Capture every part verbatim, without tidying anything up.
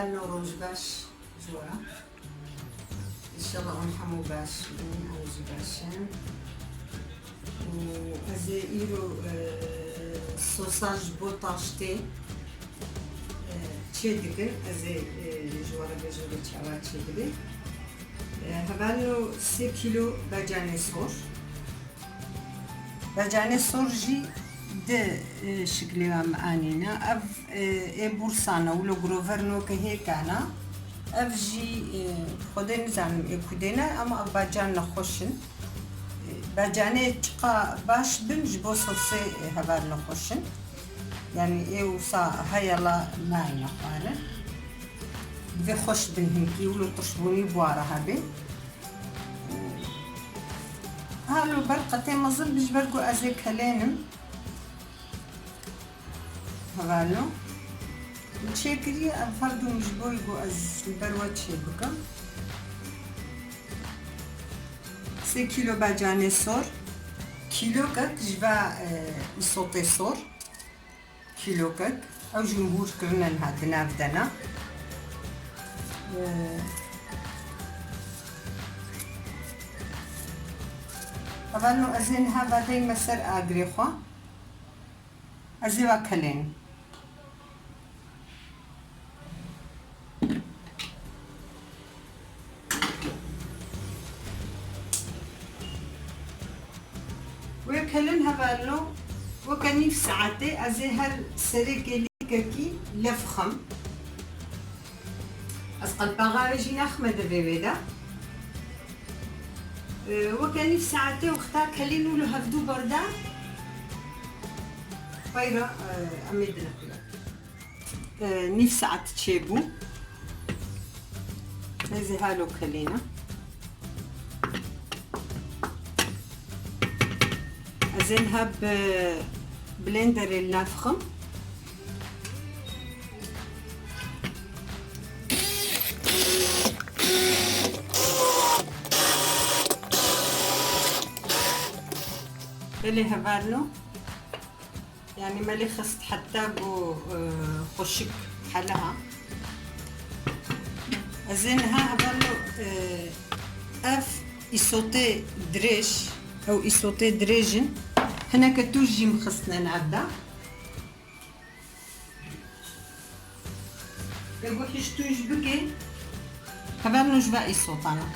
Newroz baş ji we re. Înşallah em hemû baş bin, em jî baş in. Û ez ê îro, e, sosa ji bo taştê, e, çê dikin. Ez ê, e, ji we re bêjim vê çawa çê dibe. E, hevalno sê kîlo becanê sor. Becanê sor jî di, e, şiklê ve min anîne. Ev, e, ê bursan e, wilo grover no ke hêkan e. Ev jî, e, xwedê nizanim ê kudê ne, ama ev becan nexweş in. E, becanê çiqa baş bin ji bo sosê, e, heval nexweş in. Yanî ê wisa heye la nayne xwarin. Divê xweş bin hinkî, wilo tiştbûnî bi wa re hebe. Halo ber qetê mezin bi ji ber ku ez ê kelênim. Hevalno. Min çêkiriye, ev her du min ji bo ku ez li ber we çê bikim. Sê kîlo becanê sor, kîlokek ji va, e, îsotê sor. Kîlokek. Ew jî mihûr kirine niha di nav de ne. Ee, hevalno ez ê niha vedeyme ser agirê xwe. Ez ê ve kelên. Wê kelin hevalno, weke nîv saetê ez ê her serê kelîkekî lef xim. Ez qelpaxa wê jî nexime di vê wê de. Ee, weke nîv saetê wexta kelîn û li hevdû berda. Peyra, e, em ê dinexile. E, nîv saet çêbû. Ez ê halo kelîne. Ez ê niha bi blenderê li nav xim. Belê hevalno. Yanî me lê xist heta ku, e, xweşik heleha. Ez ê niha hevalno, e, ev îsotê dirêj, ew îsotê dirêj in. Hineke tûj jî min xistine nav de. Ê ku hiştû ji bikê, hevalno ji va îsotana.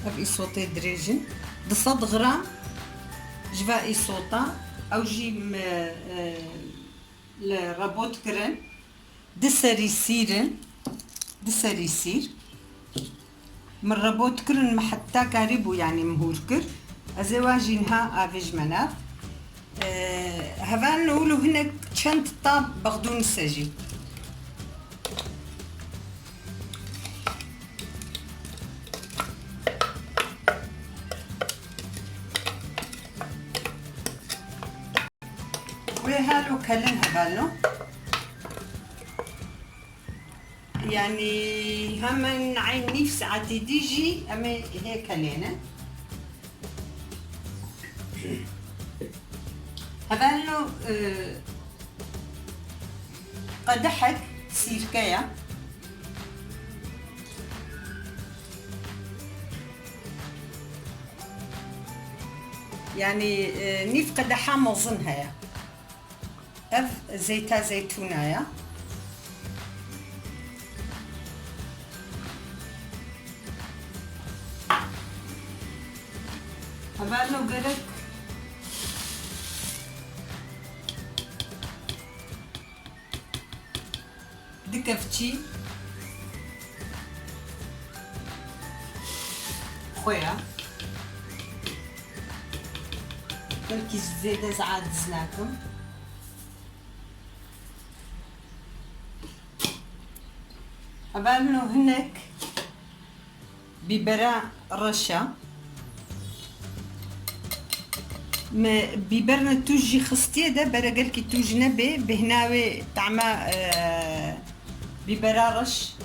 Ev îsotê dirêj in. Du sed gram ji va îsota, ew jî me, e, li rebot kirin. Du serî sîr in. Du serî sîr. Min rebot kirin, min heta karîbû, yanî mihûr kir. Ez ê wa jî niha avêjime nav. Ee, hevalno wilo hinek çend tab bexdûnise jî. Wê halo kelin hevalno. Yanî hemen eyn nîv saetî dî jî em ê hê kelêne. Hevalno, e, qedehek sîrke ye. Yanî, e, nîv qedeha mezin heye. Ev zeyta zeytûna ye. Hevalno gerek du kevçî xwe ye. Belkî zêde ez adiz nakim. Hevalno hinek bîbera reş e. Me bîberine tûj jî xistiye de, bere gelkî tûj nebe, bêhna wê tahma, e, bîbera reş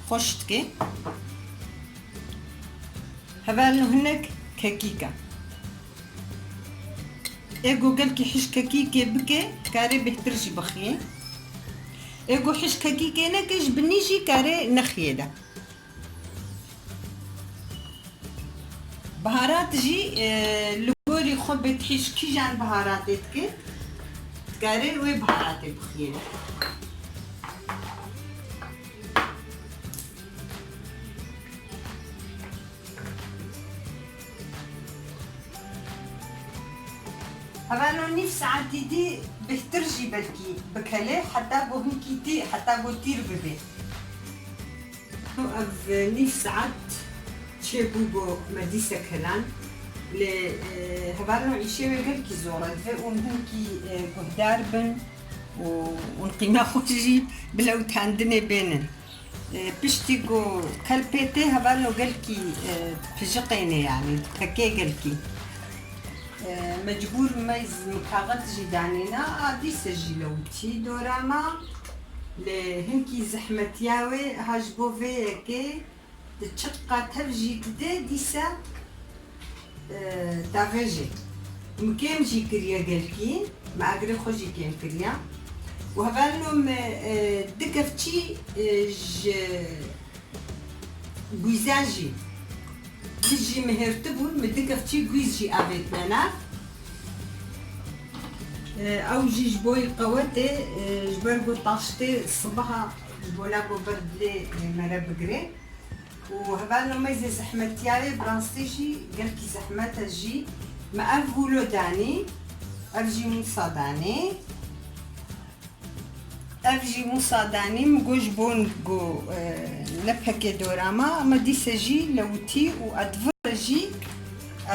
xweş dike. Hevalno hinek kekîk e. Ê ku gelkî hişk kekîkê bike, karê bêhtir jî bixiyê. Ê ku hişkekî kêneke ji binî jî karê nexiyê de. Biharat jî, e, li gorî xwe bê hîş kîjan biharatê dike, dikarê wê biharatê bixiyê de. Hevalno nîv saetî dî bêhtir jî belkî bikelê, heta ku hinkî tî, heta ku tîr bibê. Ev nîv saet çêbû ku me dîse kelan. Lê, e, hevalno îşê wê gelkî zor e. Divê hûn hinkî, e, guhdar bin û hûn qîna xwe jî bilewtandinê bênin. E, piştî ku kel pê tê, hevalno gelkî, e, dipijiqêne, yanî dipekê gelkî. E, mecbûr me z-, mikaxet jî danîna, a dîse jî lewtî dora me. Lê hinkî zehmetiya wê ha ji bo vê yekê di çiqa tev jî dide dîse, e, davêjê. Min kêm jî kiriye gelkî, me agirê xwe jî kêm kiriye. Û hevalno me, e, du kevçî, e, ji gwîza jî, gwîz jî min hêrtibûn, min du kevçî gwîz jî avêtine nav. E, ew jî ji bo qewetê, e, ji ber ku taştê sibiha ji bona ku ber dilê, e, mere bigirê. Û hevalno me zê zehmetiyayê, bi rastî jî gelkî zehmet e jî. Me ev hûlo danî, ev jî mûsa danî. Ev jî mûsa danî, min got ji bo ku, e, ne pekê dora me, ama dîse jî lewitî û ez di vir re jî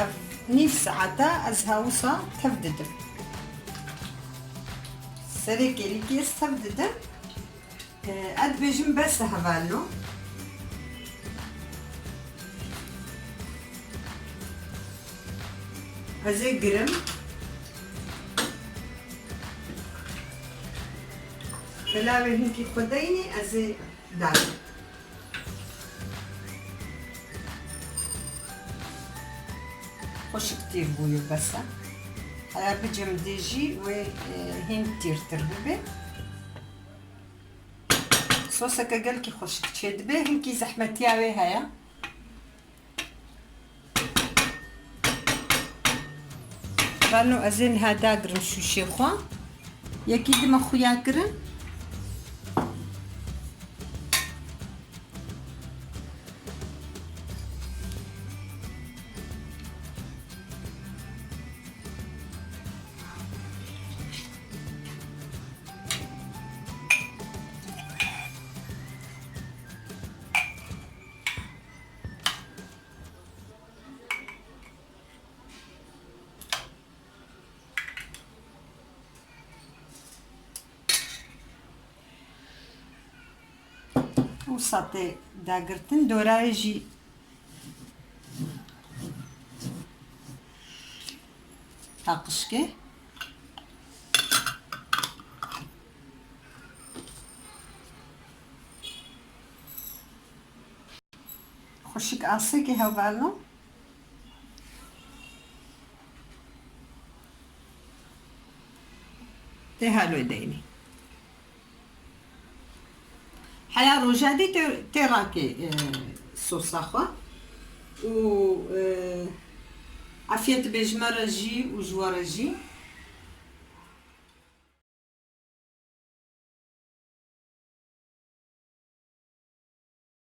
ev nîv saeta ez ha wisa tev didim. Serê kêlîkê ez tev didim. Ee, ez dibêjim bes e hevalno. Ez ê girim. Belavê hinkî xwe deynî, ez ê darim. Xweşik tîr bûye, bes e. Heya bicem dê jî wê, e, hîn tîrtir bibe. Soseke gelkî xweşik çêdibe, hinkî zehmetiya wê heye. Vano ez ê niha dagirim şûşê xwe. Yekî dime xuya kirin. Wisa tê dagirtin, dorayê jî taqişkê. Xweşik asê ke hevalno. Tê halo deynî. Heya roja dî tê, tê rakê, e, sosa xwe. Û, e, afiyet be ji me re jî û ji we re jî.